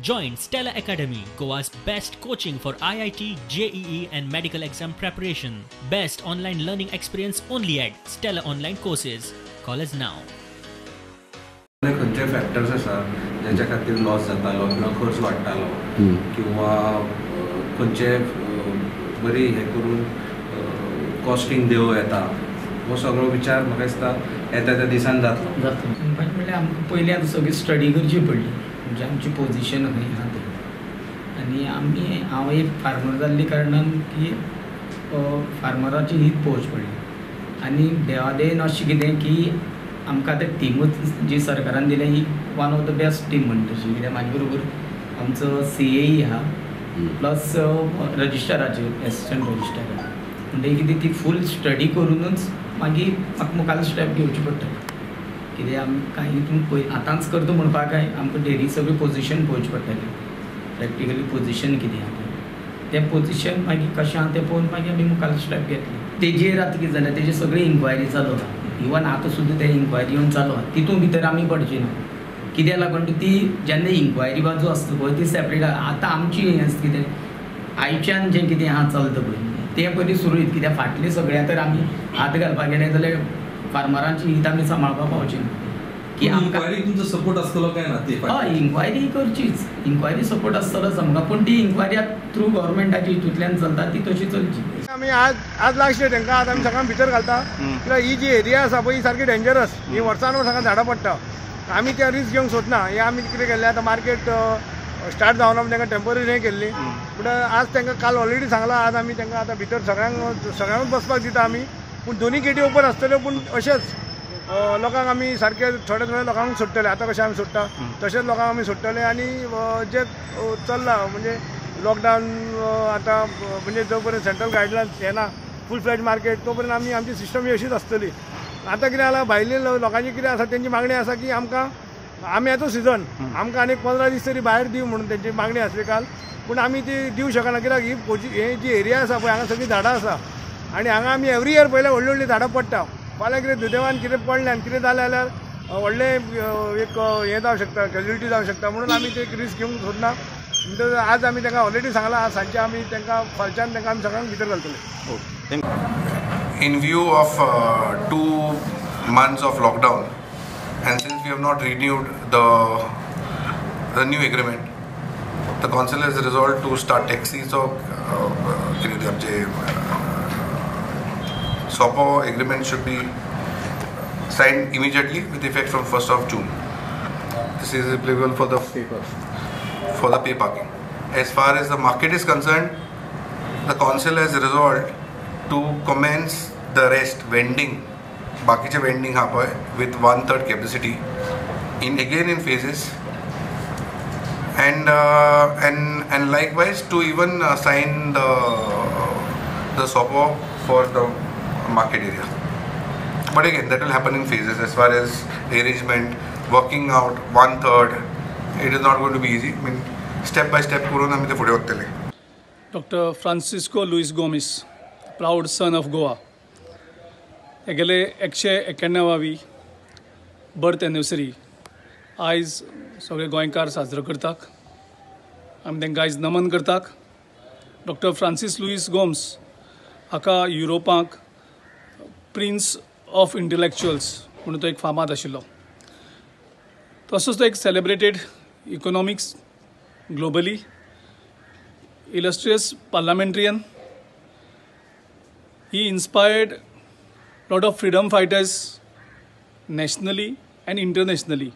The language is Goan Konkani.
Join Stella Academy, Goa's best coaching for IIT, JEE and medical exam preparation. Best online learning experience only at Stella Online Courses. Call us now. खंयचे फॅक्टर्स आसा ज्याच्या खातीर लॉस जातालो किंवा खर्च वाडटालो किंवा खंयचे बरी हें करून कॉस्टींग देंवो येता, हो सगळो विचार म्हाका दिसता येता त्या दिसान जातलो. म्हणल्यार आमकां पयलीं आतां सगळी स्टडी करची पडली, म्हणजे आमची पोजिशन खंय आहा तें. आनी आमी हांव एक फार्मर जाल्ल्या कारणान की फार्मराची हीत पळोवची पडली. आनी देवा दयेन अशें कितें की आमकां आतां टिमूच जी सरकारान दिल्या ही one of the best team म्हणटा तशी, कित्याक म्हाजे बरोबर आमचो सीएई आहा प्लस रजिस्ट्राराचे एसिस्टंट रजिस्ट्रार. म्हणटकीर कितें ती फूल स्टडी करुनूच मागीर म्हाका मुखार स्टेप घेवची पडटली. कित्याक आमी कांय हितून पळय आतांच करता म्हणपाक काय आमकां डेरी सगळी पोजिशन पळोवची पडटली, प्रॅक्टिकली पोजिशन कितें आहा तें, तें पोजिशन मागीर कशें आहा तें पळोवन मागीर आमी मुखार स्टेप घेतले. तेजेर आतां कितें जालें, तेजी सगळी इन्क्वायरी चालू आहा, इवन आतां सुद्दां ते इन्क्वायरी येवन चालू आहा, तितून भितर आमी पडची ना. कित्याक लागून ती जेन्ना इन्क्वायरी बाजू आसता पळय ती सेपरेट. आतां आमची हें आसता कितें आयच्यान जें कितें आहा चलता पळय तें पयलीं सुरळीत, कित्याक फाटलें सगळें तर आमी हात घालपाक गेले जाल्यार फार्मरांची हित आमी सांबाळपाक पावची ना. की आमकां तुमचो सपोर्ट आसतलो काय ना? हय, इन्क्वायरी करचीच, इन्क्वायरी सपोर्ट आसतलोच आमकां, पूण ती इन्क्वायरी आतां थ्रू गव्हर्मेंटाची हितूंतल्यान चलता ती तशी चलची. आमी आज आज लास्ट डे तांकां आज आमी सगळ्यांक भितर घालता, कित्याक ही जी एरिया आसा पळय ही सारकी डेंजरस, ही वर्सान वर्स हांगा झाडां पडटा, आमी त्या रिस्क घेवंक सोदना. हे आमी कितें केल्लें आतां मार्केट स्टार्ट जावना म्हण तांकां टेंपररी हें केल्ली, पूण आज तांकां काल ऑलरेडी सांगलां, आज आमी तांकां आतां भितर सगळ्यांक सगळ्यांक बसपाक दिता आमी, पूण दोनी गेटी ओपन आसतल्यो, पूण अशेंच लोकांक आमी सारके थोडे थोडे लोकांक सोडटले. आतां कशें आमी सोडटा तशेंच लोकांक आमी सोडटले. आनी जे चल्लां म्हणजे लॉकडावन आतां म्हणजे जो पर्यंत सेंट्रल गायडलायन्स येना फूल फ्लॅज मार्केट तो पर्यंत आमी आमची सिस्टम ही अशीच आसतली. आतां कितें जालां, भायले लोकांची कितें आसा तेंची मागणी आसा की आमकां आंब्याचो सिजन आमकां आनीक 15 दीस तरी भायर दी म्हणून तेंची मागणी आसली काल, पूण आमी ती दिवं शकना, कित्याक ही ही जी एरिया आसा पळय हांगा सगळीं झाडां आसा आनी हांगा आमी एवरी इयर पळयल्यार व्हडलीं व्हडलीं झाडां पडटा. फाल्यां कितें दुर्दैवान कितें पडलें आनी कितें जालें जाल्यार व्हडलें एक हें जावं शकता, कॅज्युलिटी जावं शकता, म्हणून आमी ते एक रिस्क घेवंक सोदना. म्हणटकच आज आमी तांकां ऑलरेडी सांगलां, आज सांजचे आमी तांकां फालच्यान तांकां आमी सगळ्यांक भितर घालतले. In view of 2 months of lockdown, and since we have not renewed the new agreement, the council has resolved to start taxis or SOPO agreement should be signed immediately with effect from 1st of June. This is applicable for the pay parking. As far as the market is concerned, the council has resolved to commence the rest vending, बाकीचे vending हा पळय with 1/3 capacity in again in phases, and and likewise to even sign the SOPO for the market area. But again, that will happen in phases. As far as arrangement, working out 1/3, it is not going to be easy. I mean, step by step करून आमी ते फुडें वतले. Doctor Francisco Luis Gomes, proud son of Goa, हेगेले 191वी birth anniversary आयज सगळे गोंयकार साजरो करतात. आमी तांकां आयज नमन करतात. डॉक्टर फ्रांसीस लुईस गोम्स हाका युरोपाक प्रिन्स ऑफ इंटलेक्चुअल्स म्हणून तो एक फामाद आशिल्लो. तसोच तो एक celebrated economics globally, illustrious parliamentarian. He inspired lot of freedom fighters nationally and internationally.